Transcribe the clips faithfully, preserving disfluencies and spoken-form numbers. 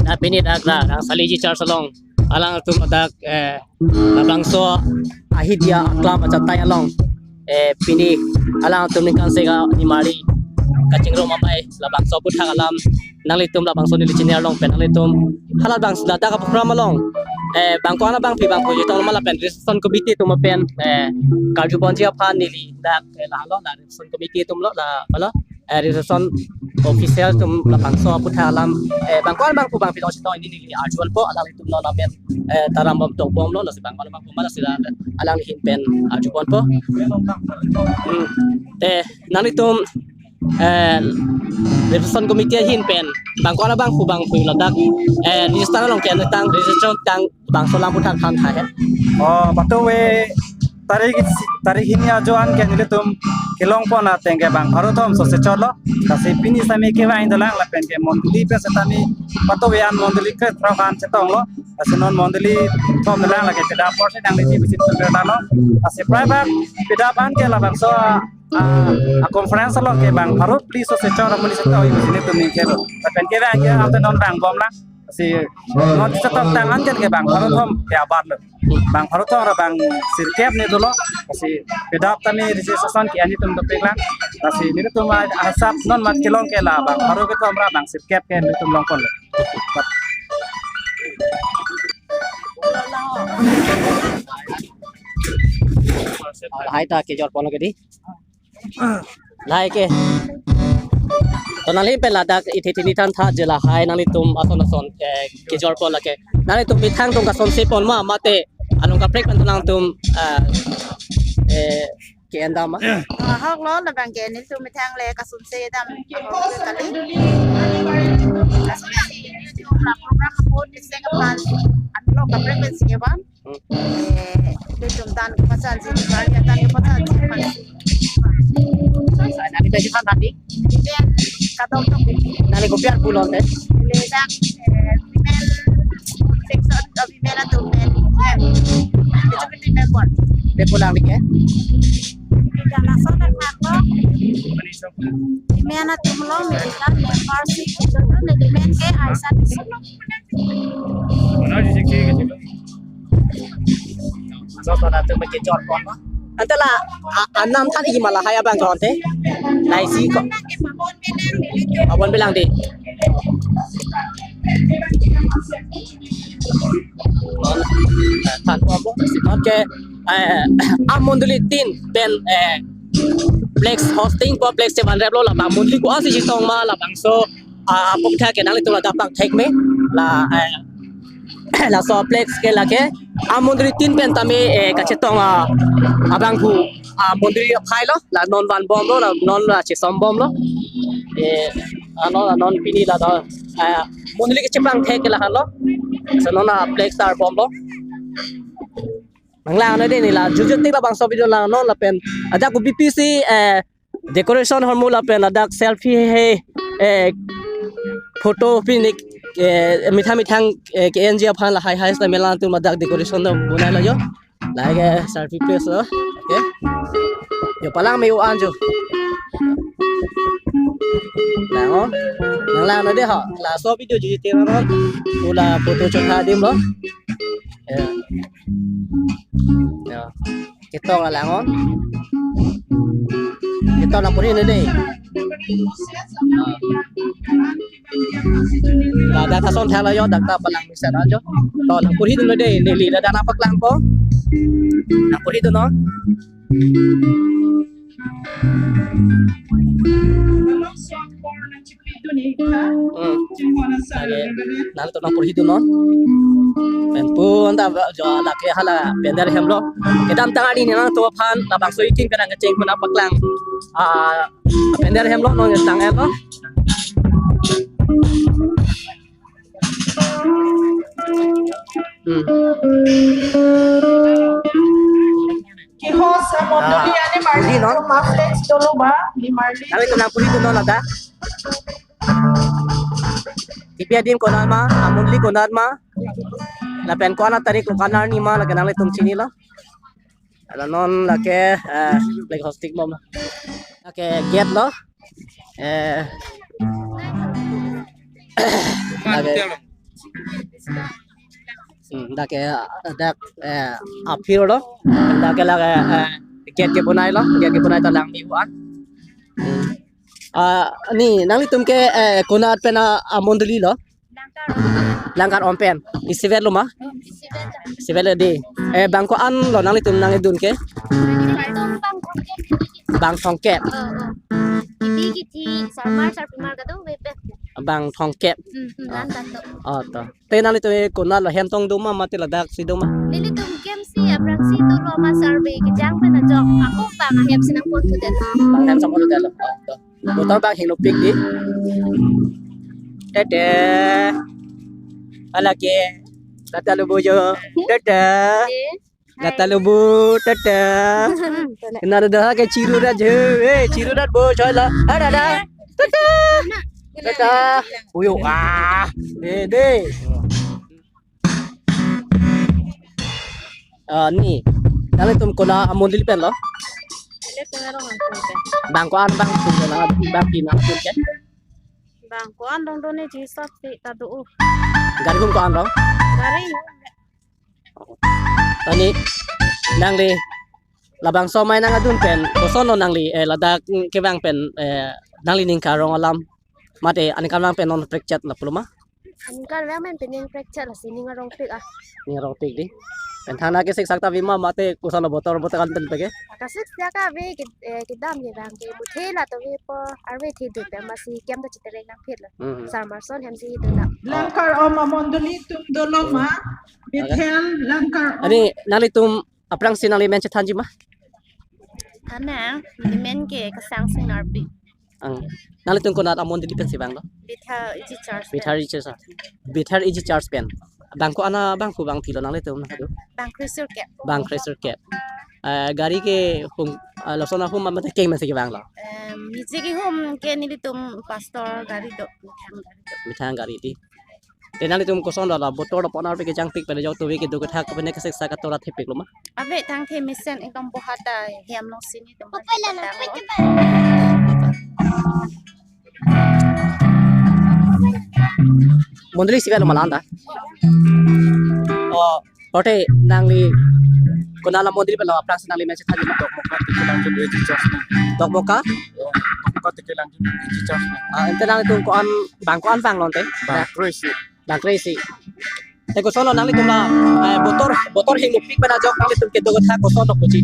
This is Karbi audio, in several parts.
Ah, pini dak la Rangsaliji Church along alangtum dak, eh, labangso ahidia aklam achatai along, eh, pini alangtum ningkan sega nimari kachingrum amei labangso aputhak alam nanglitum labangso neli channel along pen nanglitum hala bang ladak aprogram along, eh, bang ko-an abangpi bangphu chetong ma lapen reception committee atum pen, eh, karju ponji aphan neli dak, eh, la lo la reception committee atum lo la lo, eh, reception official atum labangso aputhak alam, eh, bang ko-an bangphu bangpi long chetong ini neli arju ponpo, alanglitum non amen, eh, taram bom tok bomlo, lasi bang ko-an bangphu ma lasi la alangli ahin pen arju ponpo. Hmm. Te nanglitum, eh, reception committee ahin pen bang ko-an bangphu bangphi ladak, eh, register along ke tang register tang bangso alam aputhak than tha he. Oh, patuve tarik, tarik hini ajo an ke nelitum kelong pon ateng ke bang pharo thom sose chotlo. Lasi pini sami kevang dolang lapen ke mondoli pen setame patuve an mondoli ke throk an chetonglo. Lasi non mondoli thom dolang lake peda apor si nangli ti bisit pen lo. Lasi prai bang peda an ke labangso, ah, ah, conference along ke bang pharo phli sose chot amonit setau ibu sini tum ningkelo. Lapen kevang ke ante non bang bom lang. Lasi non chetong tang an ke bang pharo thom ke abar lo. Bang pharo thom ra bang sirkep ne dolo. Lasi peda tame registration ke ani tum dopik lang. Lasi nelitum asap non mat kelong ke la bang pharo kethom ra bang sirkep ke nelitum long ponlo. Lahai ta kejor ponlo ke dei. Lahai ke. To nangli pen ladak ithi thini than tha je lahai nanglitum ason ason, eh, kejor pon lake. Nanglitum methang atum kasonse pon ma mate along kaprek pen nangtum, ah, eh, ke-en dam ma? Ah, ahok lo labang ke nelitum methang le kasonse dam ahok kali. Kasonse nelitum la program apot isi kapan along kaprek pen si kevan. Hmm. Eh, nelitum tan kepachanji, tan kepachanji. Nangli pen si than tadi? Pen kadokave. Nangli kopi aphan pulo te? Neli dak, eh, women section, eh, women atum pen, eh, executive member. Te pulang dike? Tidak langsung dan apa? Women atum lo, neli dak member si, neli pen ke aisan isi. Mana di sini gitu. So, so, nanti pakai jor pon, no? Ante la, a-, anam than iji ma lahai abang jor te. Lahai si ko. Abon bilang di. Than pon bo, si non ke, eh, amondoli tin pen, eh, flex hosting po flex chevan rep lo labang mondoli ko-an si chetong ma labangso, ah, aputhak ke nanglitum ladak pangthek me la, eh, laso flex ke lake amondoli tin pen tame, eh, kachetong, ah, abangphu, ah, mondoli aphai lo la non van bom lo la non la chesom bom lo. Eh, ano la non pini la do, eh, mondoli kachepangthek ke la halo. So non la flex tar bom lo. Nanglang na dei neli la jutjut tik labangso video lang non lapen ajak ko B P C, eh, decoration ahormu lapen ladak selfie he, eh, photo pinik, eh, methang methang, eh, ke-enji aphan lahai hai sita melang atum ladak decoration do bonai lo jo. Lahai ke selfie place lo. Okay. Jo palang me-o an jo. Lang o. Nanglang na dei ha. Laso video jutjut tik non. Ula photo chot adim lo. Ya. Ya. Chetong la lang o. Chetong nangpuri ne dei. Ladak ason thang lo jo, dak ta palang mesen ajo. To nangpuri ne dei, neli ladak nangpaklangpo. Nangpuri ne no. Hmm. Lake, nangtum nangpuri dun non. Pen pu anta jo lake hala pandal hem lo. Kedamtang arni nangtum aphan labangso ikin kenang kecheng pu nangpaklang. Ah, pandal hem lo non tang hem lo. Hmm. Kiho sa mondoli Ah, ani marli di non? Cuma flex dolo ba, di marli. Nanglitum nangpuri dun non ladak. Kipi adim konat ma, amondoli konat ma. Lapen ko-an atarik ko-an arni ma lake nanglitum chinilo. La non lake, eh, flag hosting bom. Lake gate lo. Eh. Lake. Hmm, dak ke, dak, eh, aphi lo. Dak ke lake, eh, gate kebonai lo, gate kebonai ta langme pu-an. Hmm. Ah, ni, nanglitum ke, eh, konat pen a, amondoli lo? Langkar Om pen. Isivet lo ma? Isivet lo dei. Eh, bang ko-an lo nanglitum nangdun ke? Bang Thongkep. Oh, oh. Ibi kithi, sarmar, sarpimar kadokave pen. Bang Thongkep. Hmm, hmm, an tato. Oh, to. Te nanglitum konat lo, hem tong do ma mate ladak si do ma? Nelitum kemsi aphrangsi dolo ma, survey kejang pen ajok. Ako bang ahem si nangpon thudet. Bang hem si nangpon thudet lo. Oh, to. Motor bang hingnopik dei. Tete. Ala ke. Kata lo bojo. Tete. Dei. Kata lo bo, tete. Hmm. Kena dah ke chiru dah je. Eh, chiru dah bo, choi la. Ada, ada. Tete. Tete. Uyo, ah. Dei, dei. Ah, ni. Nanglitum konat amondoli pen lo? Nelitum arong angkung pen. Bang ko-an bangtum lo, bang pin nangtum ke? Bang ko-an dong done jisap si ta do. Gari hum ko-an lo? Gari. Ani nangli labangso amei nangdun pen, koson lo nangli, eh, ladak kevang pen, eh, nangli ningkan arong alam mate aningkan vang pen non prekchet lapulo ma? Aningkan vang pen pen ning prekchet, lasi ning arongpik ah. Ning arongpik dei. Pen thangta kesik sak ta ave ma mate koson lo, botor botor kan pen peke? Kesik sak ave ke, eh, kedam kevang ke muthe la to ave po, arve the do pen masi kem ta chiterek nangphet lo. Hmm. Sarmar son hem si do na. Langkar Om amondoli atum dolo ma? Hmm. Bethel Langkar Om. Ani nanglitum aphrangsi nangli men chethanji ma? Ana, neli men ke Kasang Sing Narpi. Ang, nanglitum konat amondoli pen si vang lo? Bethel E G Church. Bethel E G Church. Bethel E G Church pen. Bang ko-an abang ko bang pilo nanglitum nangdo? Bang kre-sirkep. Bang kre-sirkep. Eh, gari ke hum, eh, lason ahum mate keng pen si kevang lo? Em, niji kehum ke nelitum pastor gari do, methang gari do. Methang gari dei. Te nanglitum koson lo la botor lo ponar pe kejangpik pen ajok tuvi kedo kethak pen kesik sak atora thepik lo ma? Ave, thangthe mesen ekdom bohata hem long sini tum. Mondoli isivet lo ma la-an ta? Oh, korte nangli konat amondoli pen lo, aphrangsi nangli men chethanji ma? Dokmoka Tikelangjun E G Church pen. Dokmoka? Dokmoka Tikelangjun E G Church pen. Ah, ante nanglitum ko-an, bang ko-an vang lo ante? Bang kre-isi. Bang kre-isi. Te koson lo nanglitum la, eh, botor, botor hingnopik pen ajok nanglitum kedo kethak koson lo puji?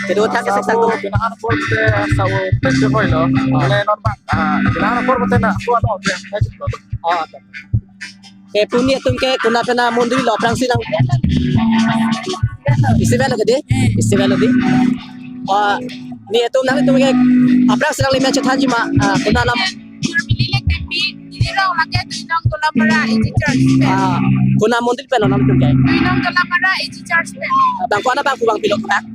Kedo kethak kesik sak do? Asa ako, kena ano por te asa ako pente hoi lo. Ah. Kena ano por te na ako ano dia. Oh, ke pu ni atum ke konat pen amondoli lo, aphrangsi nang isivet lo ke dei? Isivet lo dei. Ah, ni atum nanglitum ke aphrangsi nangli men chethanji ma, ah, konat alam? Neli lek Tepi, neli rong lake Tuinong Dolamara E G Church pen. Ah, konat amondoli pen lo nanglitum ke? Tuinong Dolamara E G Church pen. Ah, bang ko-an abang ko bang pilo kevang?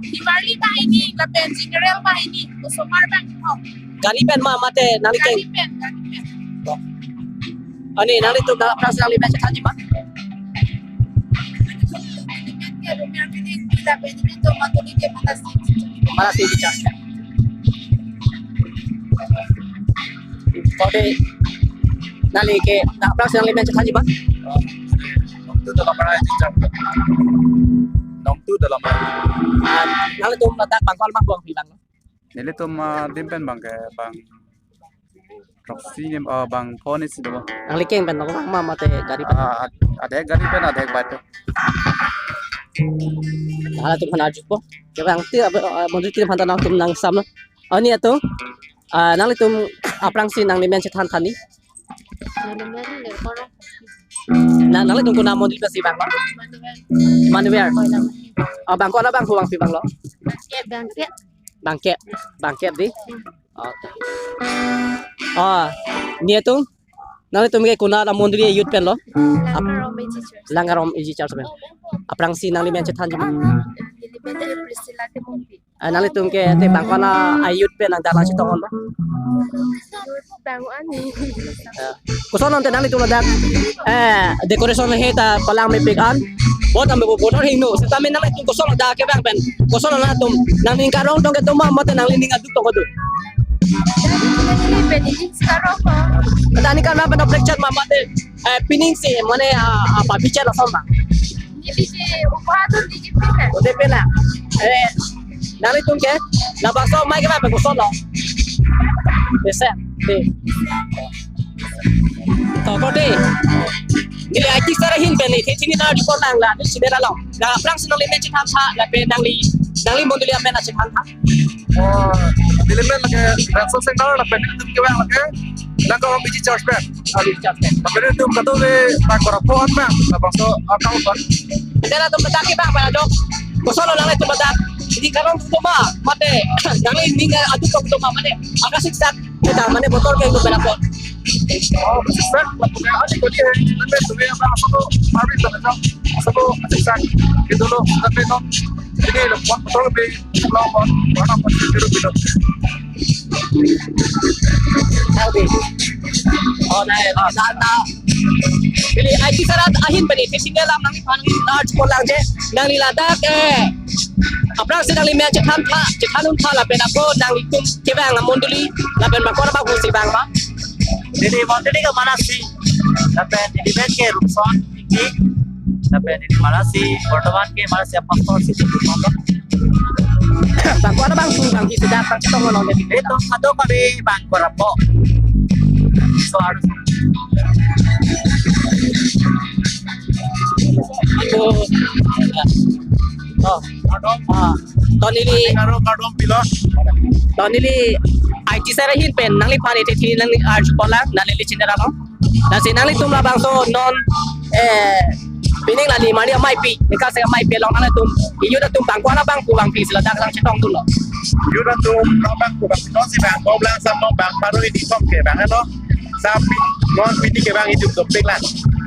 Diwali banghini, lapen General banghini, osomar bang kethom. Gari pen ma mate nangli keng? Gari pen, gari pen. Ani nanglitum aphrangsi nangli men chethanji ma? Mane ke Romian Building, pila pe ni to matoli ke mana si. Mana si bichar. Korte nangli ke, na aphrangsi nangli men chethanji ma? Nongtu Dolamara E G Church. Nongtu Dolamara. Ah, nanglitum ladak bang ko-an abang ko bang pilo? Nelitum, ah, adim pen bang ke bang throksi ni, ah, bang pho ni si do. Nangli keng pen lo ma mate gari pen? Ah, ad-, adhek gari pen, adhek bike pen. Halatum aphan arjupo. Kevang ti, ah, mondoli atum aphan ta nangtum nangsam lo. Ani atum, ah, nanglitum aphrangsi nangli men chethan than ni? Neli men le Korong. Na, nanglitum konat amondoli pen si vang lo? Emmanuel. Emmanuel. Koilam. Ah, bang ko-an abang ko bang pilo? Bangkep, bangkep. Bangkep, bangkep dei. Okay. Ah, ni atum, nanglitum ke konat amondoli a-youth pen lo? Langkar Om E G Church. Langkar Om E G Church pen. Aphrangsi nangli men chethanji ma? Neli men ke Priscilla Timungpi. Ah, nanglitum ke te bang ko-an a-youth pen nang dalan chetong lo? Bang ko-an. Eh, koson lo ante nanglitum ladak, eh, decoration he ta palang mepik an? Vote ame bo voter hingno. Setame nanglitum koson dak kevang pen, koson nangtum, nangning karong tong kedo ma, mate nanglining aduk tong kedo? Nangning pen ning karong ko. Tani karong pen objection ma, mate, eh, pining si, mane, ah, apa bicara sama. Ini di upahatun di jipi kan. Udah pernah. Eh, nanglitum ke, labangso amei kevang pen koson lo? Bisa, di. To, kodi. Neli I T sir ahin pen neli, tini na di portang la, di si dera long. Na aphrangsi nangli men chethan tha, lapen nangli, nangli mondoli amen chethan tha. Oh, neli men lake Ransom Sengdar, lapen nelitum kevang lake Langkarong B G Church pen. Ah, B G Church pen. Lapen nelitum kadokave bang kora pon bang, labangso account pen. Dera tum dak kevang pen ajok. Koson lo nanglitum dak. Jadi karong tu ma, mate, nanglining aduk tong kedo ma, mane, aka siksak, kita, mane, voter kehingno pen apot. Oh, siksak, lapen ani kodi hai, nanglitum ya, bang, asal tu, mari kita, asal tu, siksak, gitu lo, tapi non, ini lo, buat voter lebih, lo, buat, buat apa sih, gitu, gitu. Okay. Oh, na, na, na, na. Neli I T sir ahin pen neli, tini lam nangliphan nangli urge ponlang je, nangli ladak, eh, aphrangsi nangli men chethan tha, chethan un tha lapen ako nanglitum kevang amondoli, lapen bang kora bang husi bang ma. Neli mondoli ke Manasi, lapen neli men ke Rumson, Ingti, lapen neli Manasi, bortoman ke Manasi apostol si. Bang kora bang hu bang hi sida bang chetong non de. Itum kadokave bang kora po. So harus. Ako, oh, kardom. Ah, to neli, kardom, kardom pilo. To neli I T sir ahin pen nangliphan tini nangli urge ponlang, nangli chinera long. Lasi nanglitum labangso non, eh, pining la nimarli ameipi, ningkan sek ameipi along nanglitum, youth atum bang kora bang pu bang pisi ladak lang chetongdunlo? Youth atum bang kora bang pu bang pisi, non si bang, bom lang sam non bang, baru ini tom ke bang, ano? Sam pi-, non pini ke bang itum dopik lang.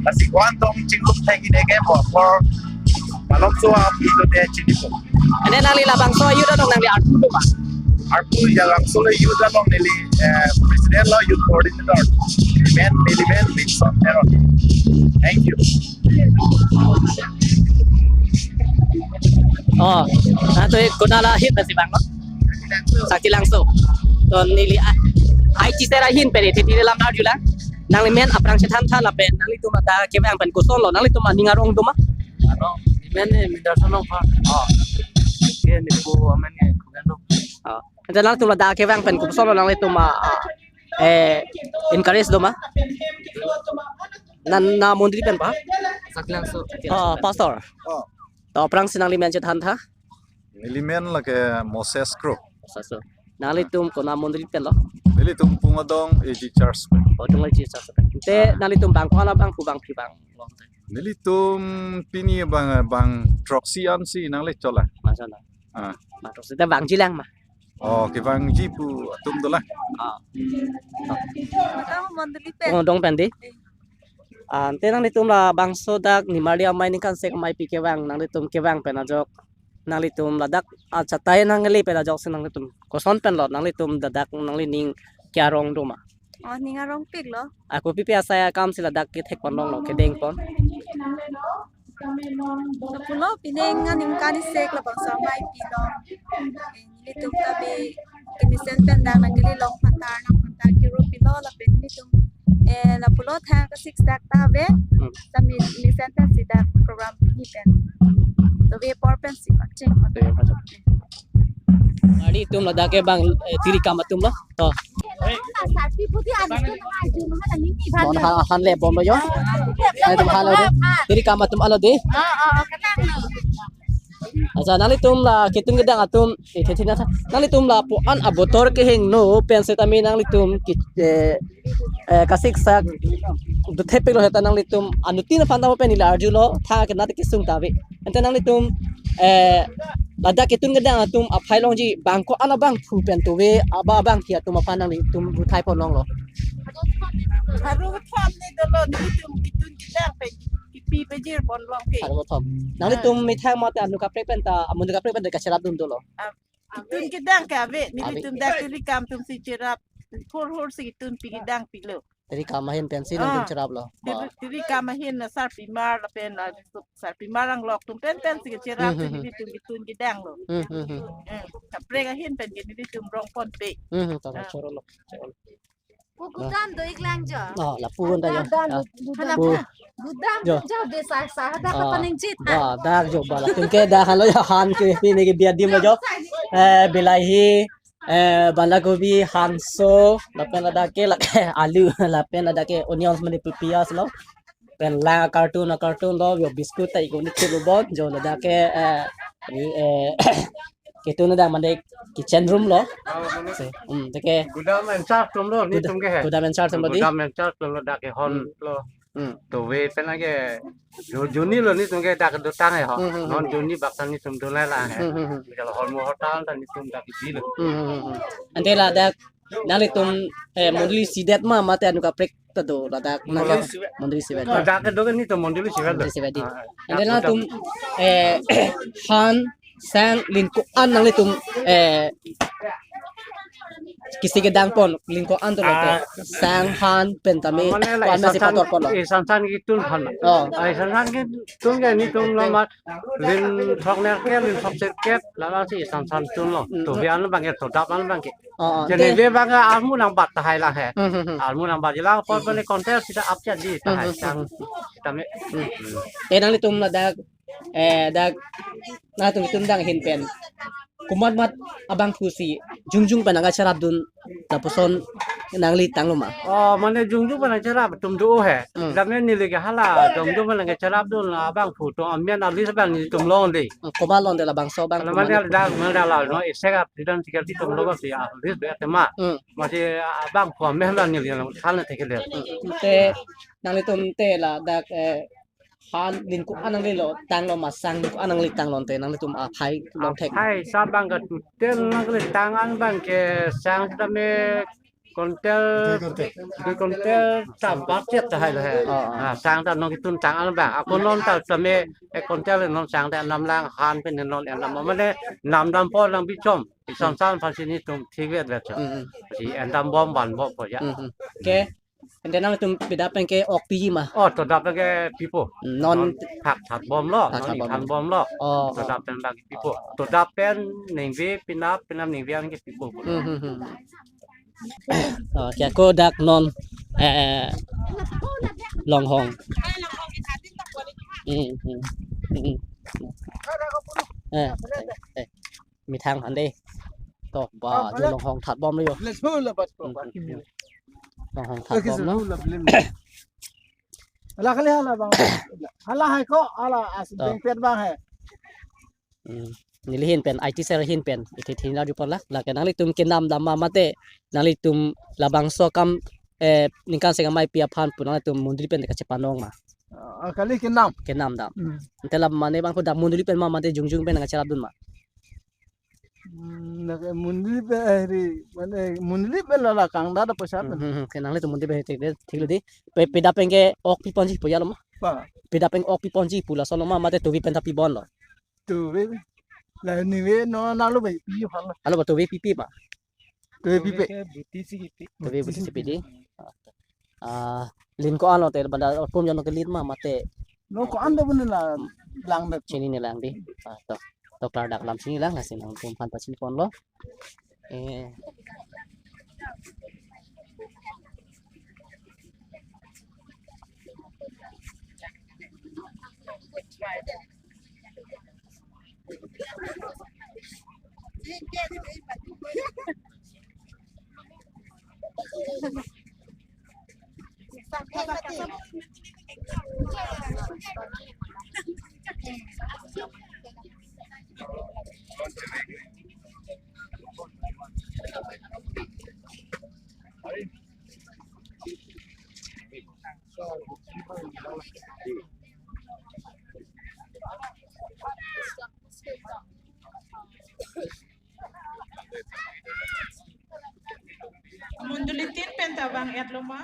Lasi ko-an tong chingrum thek ini ke mo, for malom so ap itu de chini po. Ante nangli labangso youth along nangli arpu do ma? Arpu ya labangso le youth along neli, eh, president lo, youth coordinator. Men, neli men Wilson Teron. Thank you. Oh, na to, eh, konat ahin pensi bang lo? Sakti Langso. To neli, ah, I T sir ahin pen tini lam arjulang. Nangli men aphrang chethan tha lapen nanglitum dak kevang pen koson lo, nanglitum aning arong do ma? Ano, men ne Mindarson Rongphar. Oh. Ke ne ko amen ne ko kan do. Oh. Ante nangtum ladak kevang pen koson lo, nanglitum, ah, eh, encourage do ma? Na, na mondoli pen pa? Sakti Langso. Oh, pastor. Oh. To aphrangsi nangli men chethan tha? Neli men lake Moses Kro. Saso. Nanglitum konat mondoli pen lo? Nelitum Pungadong A G Church pen. Oh, Pungadong A G Church pen. Te nanglitum bang kora bang pu bang phi bang lo? Nelitum pini bang, bang throksi ansi nangli chola. Masa na? Ah. Bang throksi te bang jilang ma? Oh, kevangji pu atum dolang. Ah. Pungadong mondoli pen. Pungadong pen di? Eh. Ah, ante nanglitum labangso dak nimarli amei ningkan sek ameipi kevang, nanglitum kevang pen ajok, nanglitum ladak, ah, chatai nangli pen ajoksi nanglitum koson pen lo, nanglitum ladak nanglining ke-arong do ma? Oh, ning arong pik lo. Ako pipi asai akam si ladak kethek pon long lo, kedeng pon. Lapulo pining aningkan isek labangso ameipi lo. Eh, nelitum ta be kemesen pen dak nangkele long phantar nang phantar kero pilo lapen nelitum, eh, lapulo thang kasiksak ta be. Hmm. Tame mesen pen si dak program ni pen. To be apor pen si pacheng. Be pacheng. Ari atum ladak ke bang, eh, tiri kam atum lo. To. Non han, han le bom lo yo. Hai tum han lo de. Tiri kam atum alo de. Acha, nanglitum la ketun kedang atum, eh, the, the, the, nanglitum lapu-an a-voter kehingno pen setame nanglitum ki, eh, eh, kasiksak do thepik lo seta nanglitum anuttin aphan tamo pen neli arjulo, tha kenat kesung ta ave. Ante nanglitum, eh, ladak ketun kedang atum aphai longji bang ko-an abang phu pen tove, aba abang thi atum aphan nanglitum ruthai pon long lo? Pharo kethom ni dolo, nelitum ketun kedang pen kipi pajir pon long ke. Pharo kethom. Nanglitum methang mate anu kaprek pen ta, amun kaprek pen ta kacherap dun dolo? Ah, ketun kedang ke ave, ave. Nelitum dak tiri kam atum si cherap, hur hur si ketun pi kedang pilo. Tiri kam ahin pensi nangtum cheraplo. Tiri, tiri kam ahin na sarpimar lapen na sarpimar anglok atum pen pensi kecherap, hmm, hmm, hmm, nelitum ketun kedang lo. Hmm, hmm, hmm. Hmm, kaprek ahin pen ke nelitum rong ponpe. Hmm, hmm, tama, ah, chorolo, chorolo. Pu gudam do-ik lang jo. Oh, lapu gudam jo. Gudam, ah, gudam. Pu. Gudam jo. Jo de sa sa hadak kapaningje ta. Ah, dak jo bala. Tungke dak halo jo, han ke pini ke biadim lo jo. Eh, bilahi, eh, banda gobi, hanso, lapen ladak ke lak alu, lapen ladak ke onions mane pi-, piyas lo. Pen lang carton, carton lo, jo biscuit ta ikoni thilo bon, jo ladak ke, eh, eh, ketun ladak mane kitchen room lo. Oh, mane. Se, hmm, teke. Gudam in charge atum lo, guda-, nelitum ke he. Gudam in charge atum lo di. Gudam in charge atum lo, dak ke hon, hmm, lo. Hmm. Tove pen lake jo-, juni lo nelitum ke dak dotang he ho. Hmm, hmm, hmm. Non juni bak ta nelitum dun lang he. Hmm, hmm, hmm. Kalau hormu hotel ta nelitum dak di lo. Hmm, hmm, hmm, hmm. Ante ladak nanglitum, eh, mondoli sidet ma mate anu kaprek ta do ladak nang mondoli sivet. Mondoli sivet. Ah, dak do kan nelitum mondoli sivet. Mondoli sivet di. Ah, ante dak nangtum, eh, han, sang, lin ko-an nanglitum, eh, kisi kedang pon, lin ko-an to lo to. Ah. Sang, han pen tame, ah, mane la ko-an masi isan san, pator pon lo. Isan san ketun han. Oh. Ah, isan san ketun ke nelitum lo mat, lin thok nerkep, lin thok sirkep, lala si isan san tun lo. Hmm. Tove an bang ke, todap an bang ke. Oh, oh. Jadi ante dia bang ke armu nangbat tahai lang he. Hmm, hmm, hmm. Armu nangbat jilang, pot balik konter sita ap jadi tahai, hmm, hmm, sang, hmm, sitame. Hmm. Eh, nanglitum ladak, eh, dak, nangtum ketun kedang ahin pen komat mat abangphu si jongjung pen nangkacherapdun lapuson nangli tanglo ma? Oh, mane jongjung pen nangcherap atum do he. Hmm. Dam ne neli ke hala jongjung pen nangkacherapdun abangphu atum amen a-list abang nelitum longde. Hmm, komat longde labangso abang? Hala komat mane lo? Dak mane la no isek a-president secretary atum lo si a-list be tema. Hmm. Masi abangphu amen abang neli than thekle. Hmm. Te nanglitum te ladak, eh, han lin ko-an nanglilo tanglo ma, sang lin ko-an nangli tanglo ante nanglitum aphai longthek? Aphai sa bang ke total nangli tang an bang ke sang tame kontel, kontel, dui kontel ta bat chet tahai lo he. Oh, oh. Ah, sang ta nong ketun tang an bang. Ako non ta tame ek kontel non sang ta enam lang, han pen non enam. Mane namdampo lang bichom. Isan san aphansi nelitum thikvet vet cho. Hmm, hmm. Si endam bom van bom po ya. Hmm, hmm. Ke ante nangtum pida pen ke ok piji ma? Oh, todap pen ke pipo. Non. Non thak thak bom lo, thak non thak bom. Ithan bom lo. Oh, oh. Todap pen bang pipo. Todap pen ningve pinap, pinap ningve an ke pipo. Hmm, hmm, hmm. Oh, ke ako dak non, eh, longhong. Hmm, hmm, hmm, hmm. Eh, eh, eh. Methang han de. To, ba, ah, jo longhong that bom lo jo. Let's go, la bat ko. Hmm, hmm, hmm. Longhong that bom lo. Ala kali hala bang. Hala hai ko, ala as to. Bengpet bang hai. Hmm. Neli ahin pen, I T cell ahin pen, ithi thinla di pon la, lake nanglitum kenam dam ma mate, nanglitum labangso akam, eh, ningkan seng amei pi aphan pu nanglitum mondoli pen kachepanong ma? Ah, kali kenam. Kenam dam. Hmm. Ante la mane bang ko dak mondoli pen ma mate jongjung pen nangkacherapdun ma? Hmm, na ke mondoli pen, eh, ri, mane mondoli pen la la kangda da pasar pen. Hmm, hmm, hmm. Ke nanglitum mondoli pen thik, thik lo di. Pe, pida pen ke ok pi ponji pu ya lo ma? Pa. Pida pen ok pi ponji pu lason lo ma mate tove pen ta pi bom lo? Tove. La ningve non nalo bai pi aphan lo. Alo ba tove pipe ma? Tove pipe. Tove ke buti si kipi. Tove buti si pi di. Ah, lin ko-an lo te banda orpum jono ke lin ma mate. No ko-an do bune la lang dak. Chini ne lang di. Ah, to. To klardak alam chini lang, lasi nangtum aphan pachini ponlo. Eh. Mondoli tin pen ta bang-et lo ma?